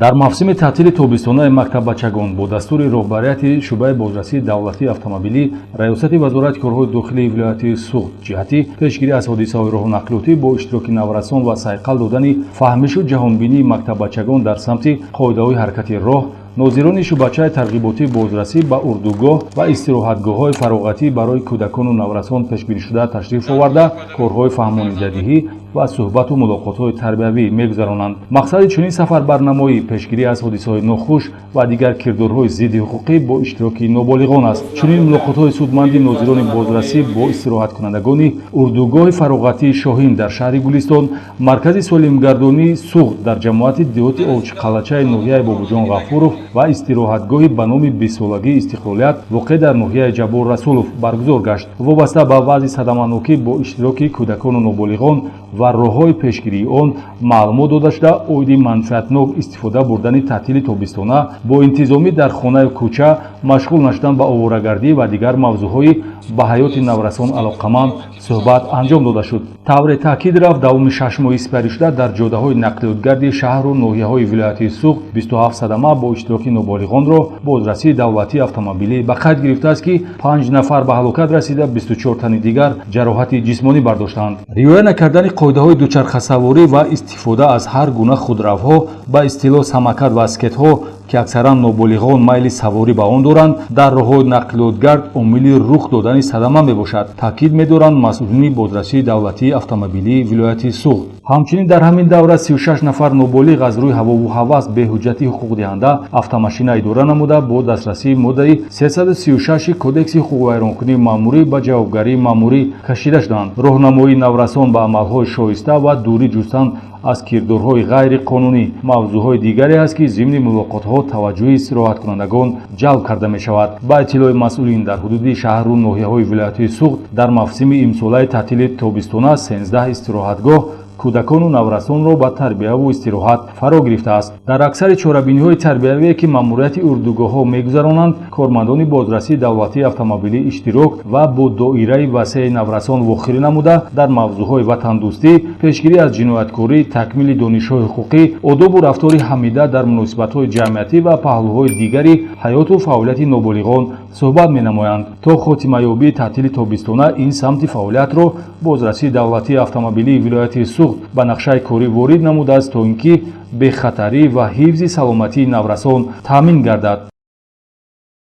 Дар мавсими таътили тобистонаи мактаббачагон бо дастури роҳбарияти шӯъбаи бозрасии давлатии автомобилӣ, Раёсати Вазорати корҳои дохилии вилояти Суғд, ҷиҳати пешгирӣ аз ҳодисаҳои роҳу нақлиётӣ бо иштироки наврасон ва сайқал додани фаҳмишу ҷаҳонбинии мактаббачагон дар самти қоидаҳои ҳаракати роҳ, нозирони шӯъбачаи тарғиботии бозрасӣ ба урдугоҳ ва истироҳатгоҳҳои фароғатӣ барои кӯдакону наврасон пешбинишуда ташриф оварда, корҳои фаҳмонидадиҳӣ ва суҳбату мулоқотҳои тарбиявӣ мегузаронанд. Мақсади чунин сафарбарнамоӣ пешгирӣ аз ҳодисаҳои нохуш ва дигар кирдорҳои зидди ҳуқуқӣ бо иштироки ноболиғон аст. Чунин мулоқотҳои судманди нозирони бозрасӣ бо истироҳаткунандагони урдугоҳи фароғатии «Шоҳин» дар шаҳри Гулистон, маркази солимгардонии Суғд дар ҷамоати деҳоти Овчиқалъачаи ноҳияи Бобоҷон Ғафуров ва истироҳатгоҳи ба номи 20-солагии истиқлолият, воқеъ дар ноҳияи Ҷаббор Расулов, баргузор гашт. Вобаста ба вазъи садаманокӣ бо иштироки кӯдакону ноболиғон ва роҳҳои пешгирии он маълумот дода шуда, оиди манфиатнок истифода бурдани таътили тобистона, бо интизомӣ дар хонаю кӯча, машғул нашудан ба оворагардӣ ва дигар мавзӯъҳои ба ҳаёти наврасон алоқаманд суҳбат анҷом дода шуд. Тавре таъкид рафт, давоми 6 моҳи сипаришуда дар ҷодаҳои нақлиётгарди шаҳру ноҳияҳои вилояти Суғд 27 садама бо иштироки ноболиғонро бозрасии давлатии автомобилӣ ба қайд гирифтааст, ки панҷ нафар ба ҳалокат расида, 24 тани дигар ҷароҳати ҷисмонӣ бардоштаанд. Риоя накардани қоидаҳои дучархасаворӣ ва истифода аз ҳар гуна худравҳо, ба истилоҳ самокат ва скейтҳо, ки аксаран ноболиғон майли саворӣ ба он доранд, дар роҳҳои нақлиётгард омили рух додани садама мебошад, таъкид медоранд масъулини бозрасии давлатии автомобилии вилояти Суғд. Ҳамчунин дар ҳамин давра 36 нафар ноболиғ аз рӯи ҳавову ҳавас беҳуҷҷати ҳуқуқдиҳанда автомашина идора намуда, бо дастрасии моддаи 336 Кодекси ҳуқуқвайронкунии маъмурӣ ба ҷавобгарии маъмурӣ кашида шуданд. Роҳнамоии наврасон ба амалҳои шоиста ва дурӣ ҷустан аз кирдорҳои ғайриқонунӣ мавзӯъҳои дигаре аст, ки зимни мулоқотҳо таваҷҷӯҳи истироҳаткунандагон ҷалб карда мешавад. Ба иттилои масъулин, дар ҳудуди шаҳру ноҳияҳои вилояти Суғд дар мавсими имсолаи таътили тобистона 13 истироҳатгоҳ кӯдакону наврасонро ба тарбияву истироҳат фаро гирифтааст. Дар аксари чорабиниҳои тарбиявие, ки маъмурияти урдугоҳҳо мегузаронанд, кормандони бозрасии давлатии автомобилӣ иштирок ва бо доираи васеи наврасон вохӯрӣ намуда, дар мавзӯъҳои ватандӯстӣ, пешгирӣ аз ҷинояткорӣ, такмили донишҳои ҳуқуқӣ, одобу рафтори ҳамида дар муносибатҳои ҷамъиятӣ ва паҳлӯҳои дигари ҳаёту фаъолияти ноболиғон суҳбат менамоянд. То хотимаёбии таътили тобистона ин самти фаъолиятро бозрасии давлатии автомобилии вилояти Суғд ба нақшаи корӣ ворид намудааст, то ин ки бехатарӣ ва ҳифзи саломатии наврасон таъмин гардад.